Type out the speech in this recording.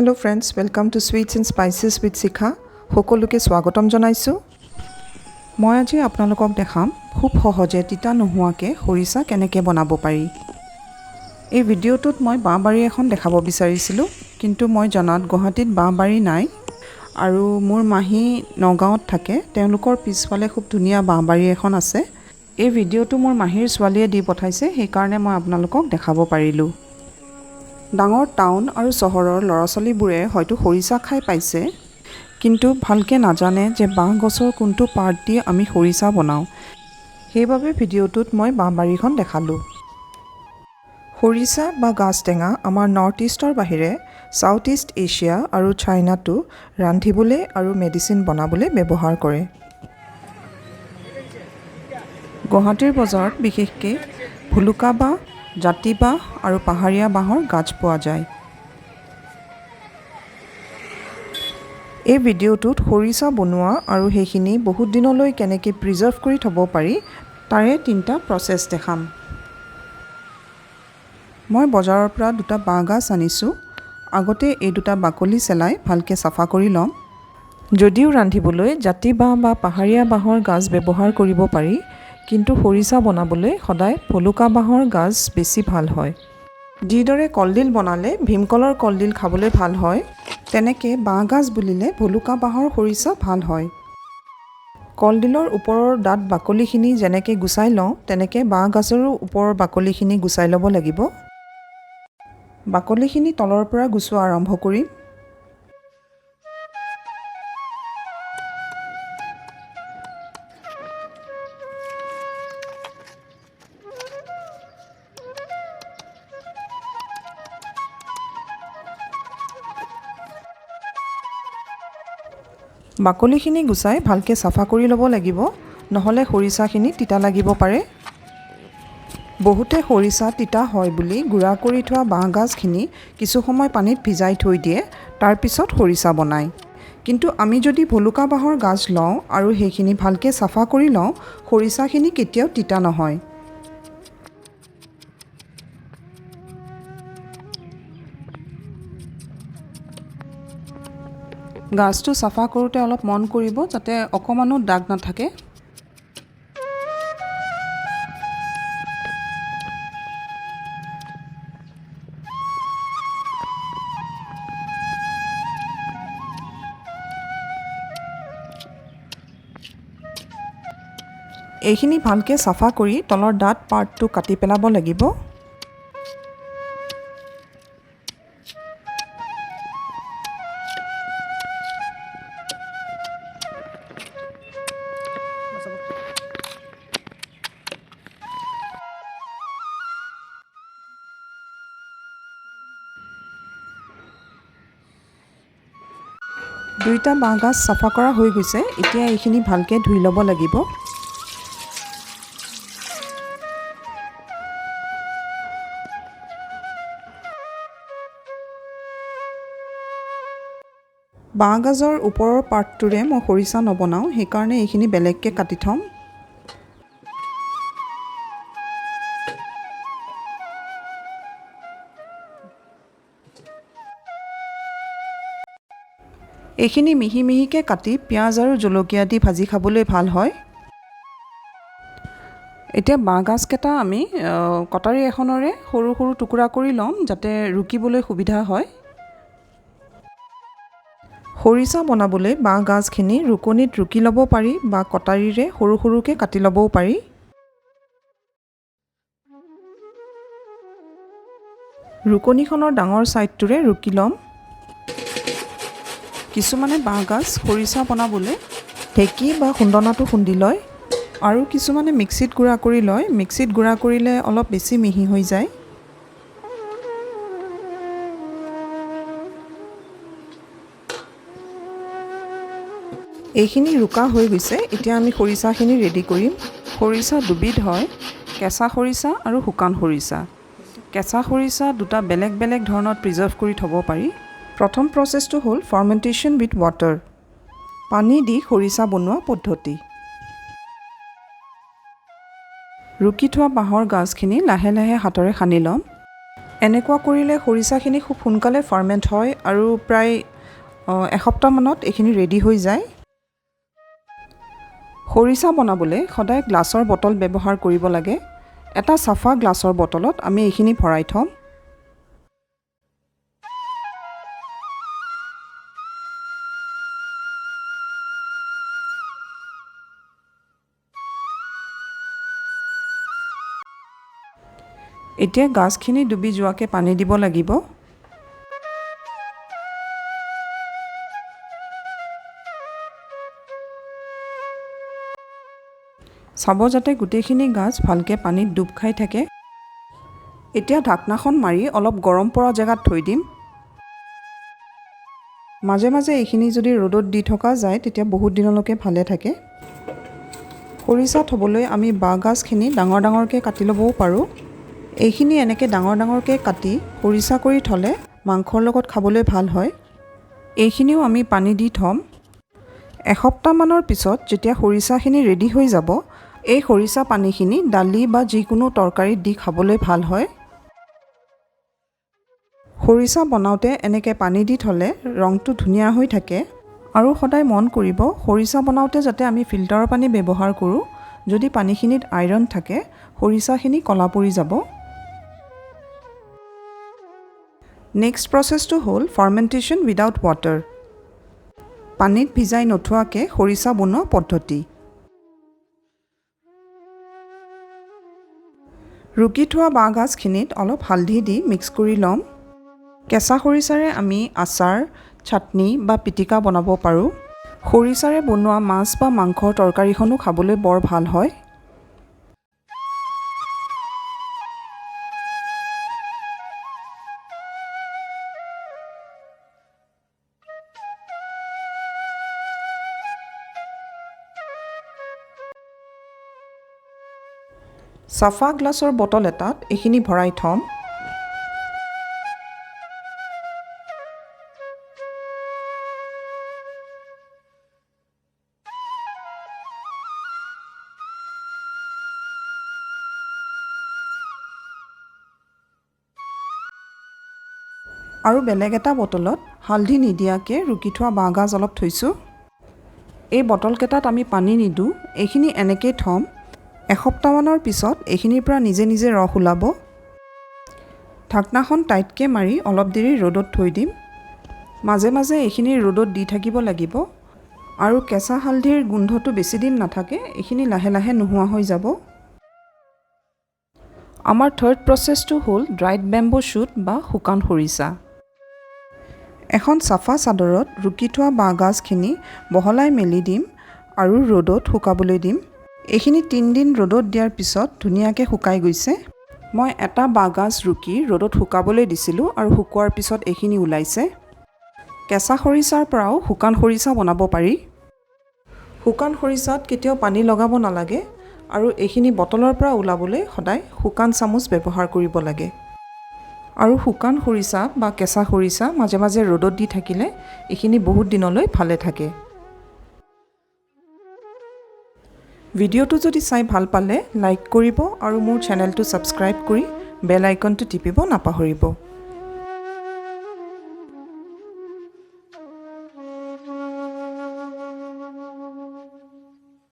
Hello friends, welcome to Sweets and Spices with Shikha. সকলোকে স্বাগতম জনাইছোঁ। মই আজি আপোনালোকক দেখাম খুব সহজে তিতা নোহোৱাকৈ খৰিচা কেনেকৈ বনাব পাৰি। এই ভিডিঅ'টোত মই বাঁহবাৰী এখন দেখাব বিচাৰিছিলোঁ, কিন্তু মই জনাত গুৱাহাটীত বাঁহবাৰী নাই আৰু মোৰ মাহী নগাঁৱত থাকে, তেওঁলোকৰ পিছফালে খুব ধুনীয়া বাঁহবাৰী এখন আছে। এই ভিডিঅ'টো মোৰ মাহীৰ ছোৱালীয়ে দি পঠাইছে, সেইকাৰণে মই আপোনালোকক দেখাব পাৰিলোঁ। ডাঙৰ টাউন আৰু চহৰৰ ল'ৰা ছোৱালীবোৰে হয়তো খৰিচা খাই পাইছে, কিন্তু ভালকৈ নাজানে যে বাঁহ গছৰ কোনটো পাৰ্ট দি আমি খৰিচা বনাওঁ। সেইবাবে ভিডিঅ'টোত মই বাঁহবাৰীখন দেখালোঁ। খৰিচা বা গাজ টেঙা আমাৰ নৰ্থ ইষ্টৰ বাহিৰে ছাউথ ইষ্ট এছিয়া আৰু চাইনাতো ৰান্ধিবলৈ আৰু মেডিচিন বনাবলৈ ব্যৱহাৰ কৰে। গুৱাহাটীৰ বজাৰত বিশেষকৈ ভুলুকা বাঁহ, জাতি বাঁহ আৰু পাহাৰীয়া বাঁহৰ গাজ পোৱা যায়। এই ভিডিঅ'টোত খৰিচা বনোৱা আৰু সেইখিনি বহুত দিনলৈ কেনেকৈ প্ৰিজাৰ্ভ কৰি থ'ব পাৰি তাৰে তিনিটা প্ৰচেছ দেখাম। মই বজাৰৰ পৰা দুটা বাঁহগাজ আনিছোঁ। আগতে এই দুটা বাকলি চেলাই ভালকৈ চাফা কৰি ল'ম। যদিও ৰান্ধিবলৈ জাতি বাঁহ বা পাহাৰীয়া বাঁহৰ গাজ ব্যৱহাৰ কৰিব পাৰি, কিন্তু খৰিচা বনাবলৈ সদায় ভলুকা বাঁহৰ গাজ বেছি ভাল হয়। যিদৰে কলডিল বনালে ভীমকলৰ কলডিল খাবলৈ ভাল হয়, তেনেকৈ বাঁহগাজ বুলিলে ভলুকা বাঁহৰ খৰিচা ভাল হয়। কলডিলৰ ওপৰৰ দাঁত বাকলিখিনি যেনেকৈ গুচাই লওঁ, তেনেকৈ বাঁহগাজৰো ওপৰৰ বাকলিখিনি গুচাই ল'ব লাগিব। বাকলিখিনি তলৰ পৰা গুচোৱা আৰম্ভ কৰিম। বাকলিখিনি গুচাই ভালকৈ চাফা কৰি ল'ব লাগিব, নহ'লে খৰিচাখিনি তিতা লাগিব পাৰে। বহুতে খৰিচা তিতা হয় বুলি গুড়া কৰি থোৱা বাঁহগাজখিনি কিছু সময় পানীত ভিজাই থৈ দিয়ে, তাৰপিছত খৰিচা বনায়। কিন্তু আমি যদি ভলুকা বাঁহৰ গাজ লওঁ আৰু সেইখিনি ভালকৈ চাফা কৰি লওঁ, খৰিচাখিনি কেতিয়াও তিতা নহয়। গাজটো চাফা কৰোঁতে অলপ মন কৰিব যাতে অকণমানো দাগ নাথাকে। এইখিনি ভালকৈ চাফা কৰি তলৰ দাঁত পাৰ্টটো কাটি পেলাব লাগিব। দুইটা বাঁহগাজ চাফা কৰা হৈ গৈছে। এতিয়া এইখিনি ভালকৈ ধুই ল'ব লাগিব। বাঁহগাজৰ ওপৰৰ পাৰ্টটোৰে মই খৰিচা নবনাওঁ, সেইকাৰণে এইখিনি বেলেগকৈ কাটি থ'ম। এইখিনি মিহি মিহিকৈ কাটি পিঁয়াজ আৰু জলকীয়া দি ভাজি খাবলৈ ভাল হয়। এতিয়া বাঁহগাজকেইটা আমি কটাৰী এখনেৰে সৰু সৰু টুকুৰা কৰি ল'ম যাতে ৰুকিবলৈ সুবিধা হয়। খৰিচা বনাবলৈ বাঁহগাজখিনি ৰুকনিত ৰুকি ল'ব পাৰি বা কটাৰীৰে সৰু সৰুকৈ কাটি ল'বও পাৰি। ৰুকনিখনৰ ডাঙৰ ছাইডটোৰে ৰুকি ল'ম। কিছুমানে বাঁহগাজ খৰিচা বনাবলৈ ঢেঁকী বা খুন্দনাটো খুন্দি লয় আৰু কিছুমানে মিক্সিত গুড়া কৰি লয়। মিক্সিত গুড়া কৰিলে অলপ বেছি মিহি হৈ যায়। এইখিনি ৰুকা হৈ গৈছে। এতিয়া আমি খৰিচাখিনি ৰেডি কৰিম। খৰিচা দুবিধ হয়, কেঁচা খৰিচা আৰু শুকান খৰিচা। কেঁচা খৰিচা দুটা বেলেগ বেলেগ ধৰণত প্ৰিজাৰ্ভ কৰি থ'ব পাৰি। প্ৰথম প্ৰচেছটো হ'ল ফাৰ্মেণ্টেশ্যন উইথ ৱাটাৰ, পানী দি খৰিচা বনোৱা পদ্ধতি। ৰুকি থোৱা বাঁহৰ গাজখিনি লাহে লাহে হাতেৰে সানি ল'ম। এনেকুৱা কৰিলে খৰিচাখিনি খুব সোনকালে ফাৰ্মেণ্ট হয় আৰু প্ৰায় এসপ্তাহমানত এইখিনি ৰেডি হৈ যায়। খৰিচা বনাবলৈ সদায় গ্লাছৰ বটল ব্যৱহাৰ কৰিব লাগে। এটা চাফা গ্লাছৰ বটলত আমি এইখিনি ভৰাই থ'ম। এতিয়া গাছখিনি ডুবি যোৱাকৈ পানী দিব লাগিব। চাব যাতে গোটেইখিনি গাছ ভালকৈ পানীত ডুব খাই থাকে। এতিয়া ঢাকনাখন মাৰি অলপ গৰম পৰা জেগাত থৈ দিম। মাজে মাজে এইখিনি যদি ৰ'দত দি থকা যায় তেতিয়া বহুত দিনলৈকে ভালে থাকে। খৰিচা থ'বলৈ আমি বাঁহ গাজখিনি ডাঙৰ ডাঙৰকৈ কাটি ল'বও পাৰোঁ। এইখিনি এনেকৈ ডাঙৰ ডাঙৰকৈ কাটি খৰিচা কৰি থ'লে মাংসৰ লগত খাবলৈ ভাল হয়। এইখিনিও আমি পানী দি থ'ম। এসপ্তাহমানৰ পিছত যেতিয়া খৰিচাখিনি ৰেডি হৈ যাব, এই খৰিচা পানীখিনি দালি বা যিকোনো তৰকাৰীত দি খাবলৈ ভাল হয়। খৰিচা বনাওঁতে এনেকৈ পানী দি থ'লে ৰংটো ধুনীয়া হৈ থাকে। আৰু সদায় মন কৰিব, খৰিচা বনাওঁতে যাতে আমি ফিল্টাৰৰ পানী ব্যৱহাৰ কৰোঁ। যদি পানীখিনিত আইৰণ থাকে, খৰিচাখিনি ক'লা পৰি যাব। নেক্সট প্ৰচেছটো হ'ল ফাৰ্মেণ্টেশ্যন উইদাউট ৱাটাৰ, পানীত ভিজাই নোথোৱাকৈ খৰিচা বনোৱা পদ্ধতি। ৰুকি থোৱা বাঁহ গাজখিনিত অলপ হালধি দি মিক্স কৰি ল'ম। কেঁচা খৰিচাৰে আমি আচাৰ, চাটনি বা পিটিকা বনাব পাৰোঁ। খৰিচাৰে বনোৱা মাছ বা মাংসৰ তৰকাৰীখনো খাবলৈ বৰ ভাল হয়। চাফা গ্লাছৰ বটল এটাত এইখিনি ভৰাই থ'ম। আৰু বেলেগ এটা বটলত হালধি নিদিয়াকৈ ৰুকি থোৱা বাঁহগাজ অলপ থৈছোঁ। এই বটলকেইটাত আমি পানী নিদিওঁ, এইখিনি এনেকেই থ'ম। এসপ্তাহমানৰ পিছত এইখিনিৰ পৰা নিজে নিজে ৰস ওলাব। ঢাকনাখন টাইটকৈ মাৰি অলপ দেৰি ৰ'দত থৈ দিম। মাজে মাজে এইখিনি ৰ'দত দি থাকিব লাগিব। আৰু কেঁচা হালধিৰ গোন্ধটো বেছিদিন নাথাকে, এইখিনি লাহে লাহে নোহোৱা হৈ যাব। আমাৰ থাৰ্ড প্ৰচেছটো হ'ল ড্ৰাইড বেম্বো শ্বুট বা শুকান খৰিচা। এখন চাফা চাদৰত ৰুকি থোৱা বাঁহগাজখিনি বহলাই মেলি দিম আৰু ৰ'দত শুকাবলৈ দিম। এইখিনি 3 দিন ৰ'দত দিয়াৰ পিছত ধুনীয়াকৈ শুকাই গৈছে। মই এটা বাঁহগাজ ৰুকি ৰ'দত শুকাবলৈ দিছিলোঁ আৰু শুকোৱাৰ পিছত এইখিনি ওলাইছে। কেঁচা খৰিচাৰ পৰাও শুকান খৰিচা বনাব পাৰি। শুকান খৰিচাত কেতিয়াও পানী লগাব নালাগে আৰু এইখিনি বটলৰ পৰা ওলাবলৈ সদায় শুকান চামুচ ব্যৱহাৰ কৰিব লাগে। আৰু শুকান খৰিচা বা কেঁচা খৰিচা মাজে মাজে ৰ'দত দি থাকিলে এইখিনি বহুত দিনলৈ ভালে থাকে। ভিডিঅ'টো যদি চাই ভাল পালে লাইক কৰিব আৰু মোৰ চেনেলটো ছাবস্ক্ৰাইব কৰি বেল আইকনটো টিপিব নাপাহৰিব।